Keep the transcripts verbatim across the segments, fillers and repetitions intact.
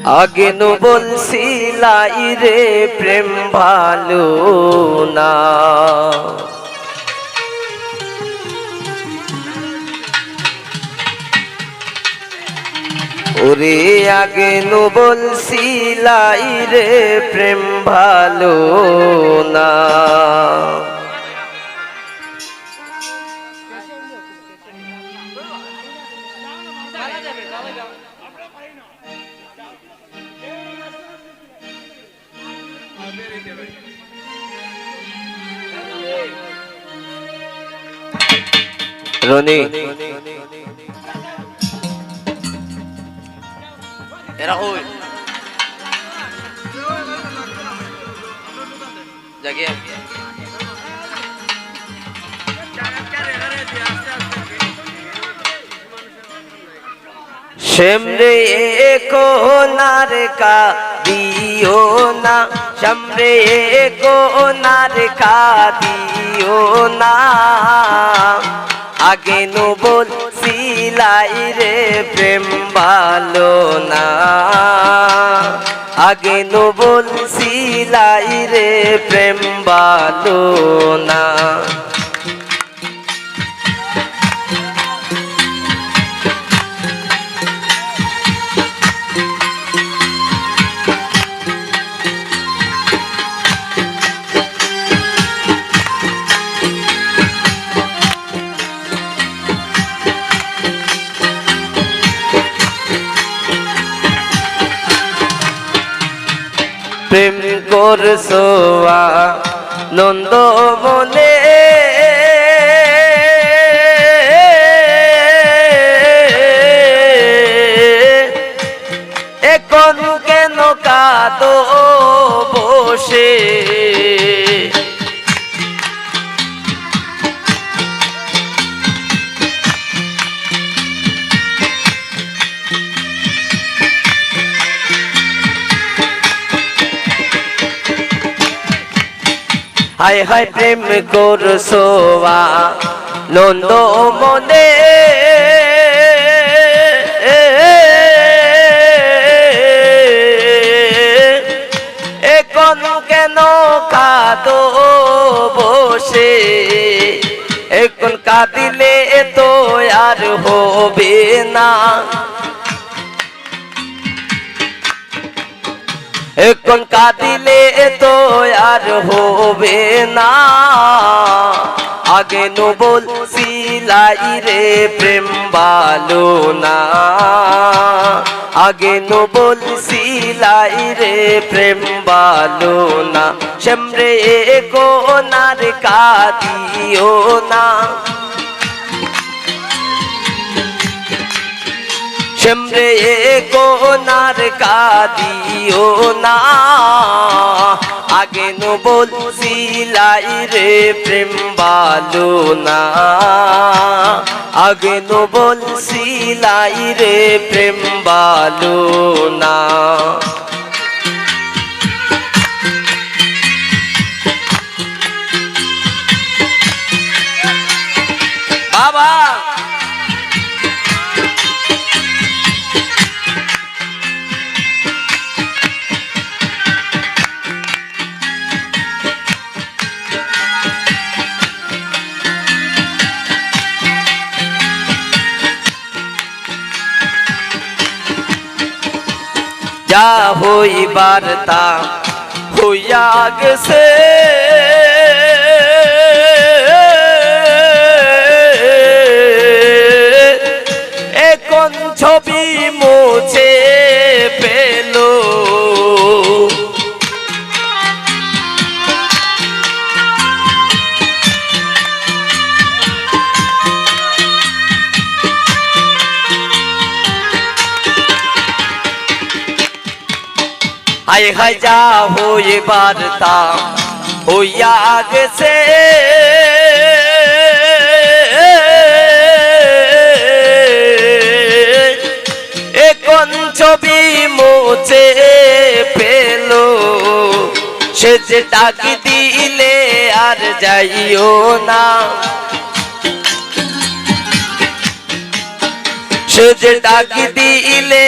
আগে নু বলছিলাই রে প্রেম ভালো না। ওরে আগে নু বলছিলাই রে প্রেম ভালো না। রনি, এরা কই? জাগিয়া। শ্যামরে কোনার কাদিও না, শ্যামরে কোনার কাদিও না। আগে নু বলছিলাই রে প্রেম ভালো না, আগে নু বলছিলাই রে প্রেম ভালো না। প্রেম করছো আনন্দ মনে, এখন কেন কাঁদো বসে? হায় হায় প্রেম করছো আনন্দ মনে, এখন কেন কাঁদো বসে? এখন কাঁদিলে তো আর হবে না। এখন কাঁদিলে তো আর হবে না। আগে নু বলছিলাই রে প্রেম ভালো না, আগে নু বলছিলাই রে প্রেম ভালো না। শ্যামরে কোনার কাদিও না, শ্যামরে কোনার কাদিও না। আগে নু বলছিলাই রে প্রেম ভালো না, আগে নু বলছিলাই রে প্রেম ভালো না। বাবা। যা হইবার তা হইয়া গেছে। এখন ছবি মুছে ফেলো। হায় হায়, যা হইবার তা হইয়া গেছে। এখন ছবি মুছে ফেলো, সে যে ডাক দিলে আর যাইও না। সে যে ডাক দিলে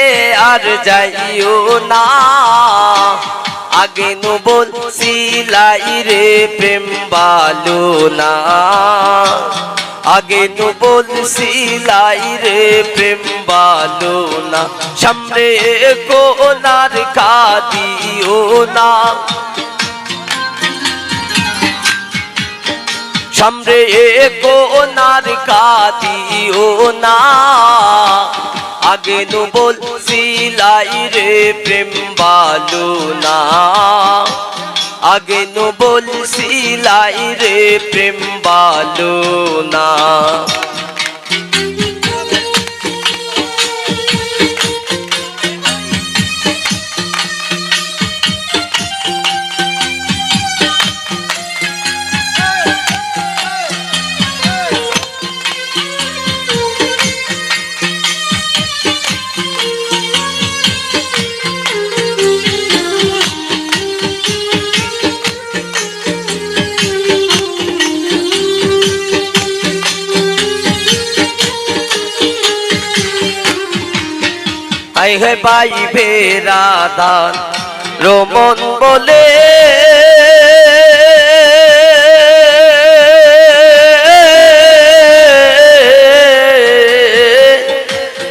আর যাইও না, আগে নু বলছিলাই রে প্রেম বালো না, আগে নু বলছিলাই রে প্রেম বালো না, সামনে কোনার কাঁদিও না। সামনে কোনার কাঁদিও না, আগে নু বলছিলাই রে প্রেম বালো না, আগে নু বলছিলাই রে প্রেম বালো না। হায় হায় ভাই বেরাদার রমন বলে,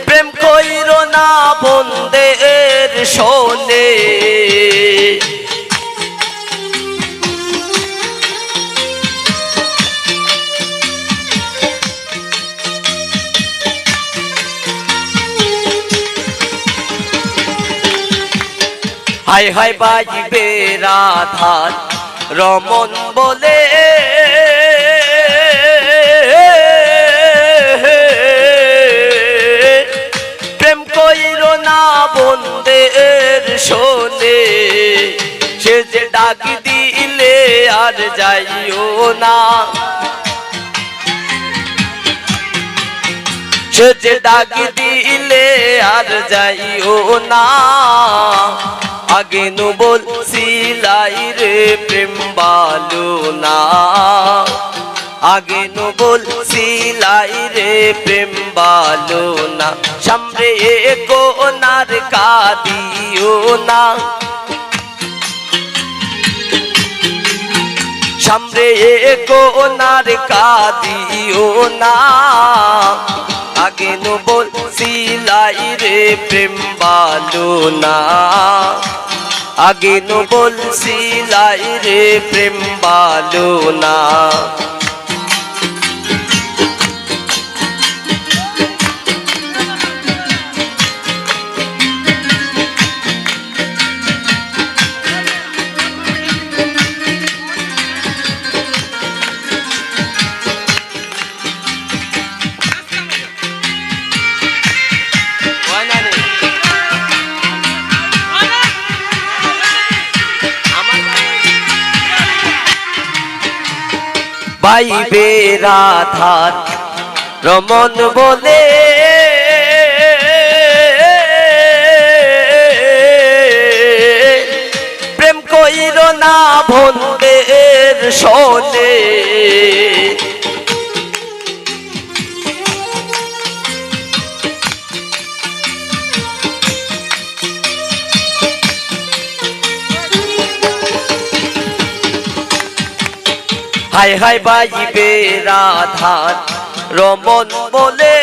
প্রেম কইরো না বন্দের সনে। হায় হায় ভাই বেরাদার রমন বলে, প্রেম কইরো না বন্দের সনে, সে যে ডাক দিলে আর যাইও না। সে যে ডাক দিলে আর যাইও না, আগে নু বলছিলাই রে প্রেম বালো না, আগে নু বলছিলাই রে প্রেম বালো না, সামনে কোনার কাঁদিও না। সামনে কোনার কাঁদিও না, আগে নু বলছিলাই রে প্রেম বালো না, আগে নু বলছিলাই রে প্রেম বালো না। ভাই বেরাদার রমন বলে, প্রেম কইরো না বন্দের সনে। হায় হায় ভাই বেরাদার রমন বলে,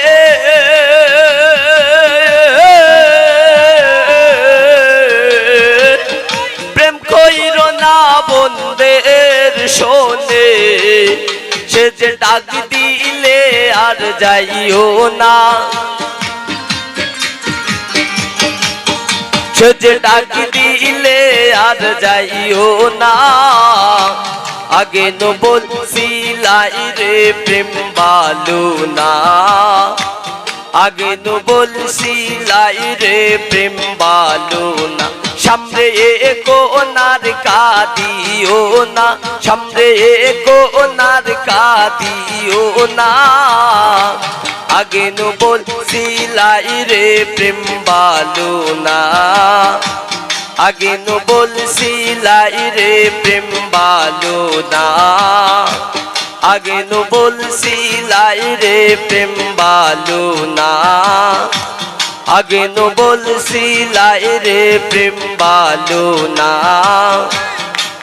প্রেম কইরো না বন্দের সনে, সে যে ডাক দিলে আর যাইও না। সে যে ডাক দিলে আর যাইও না, আগে নু বলছিলাই রে প্রেম বালো না, আগে নু বলছিলাই রে প্রেম বালো না। সামনে কোনার কাঁদিও না, সামনে কোনার কাঁদিও না, আগে নু বলছিলাই রে প্রেম বালো না, আগে নু বলছিলাই রে প্রেম বালো না। আগেনু বলছিলাই রে প্রেম ভালো না, আগেনু বলছিলাই রে প্রেম ভালো না,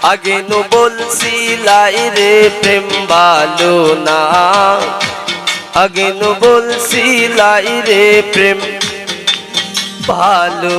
আগেনু বলছিলাই রে প্রেম ভালো না, আগেনু বলছিলাই রে প্রেম ভালো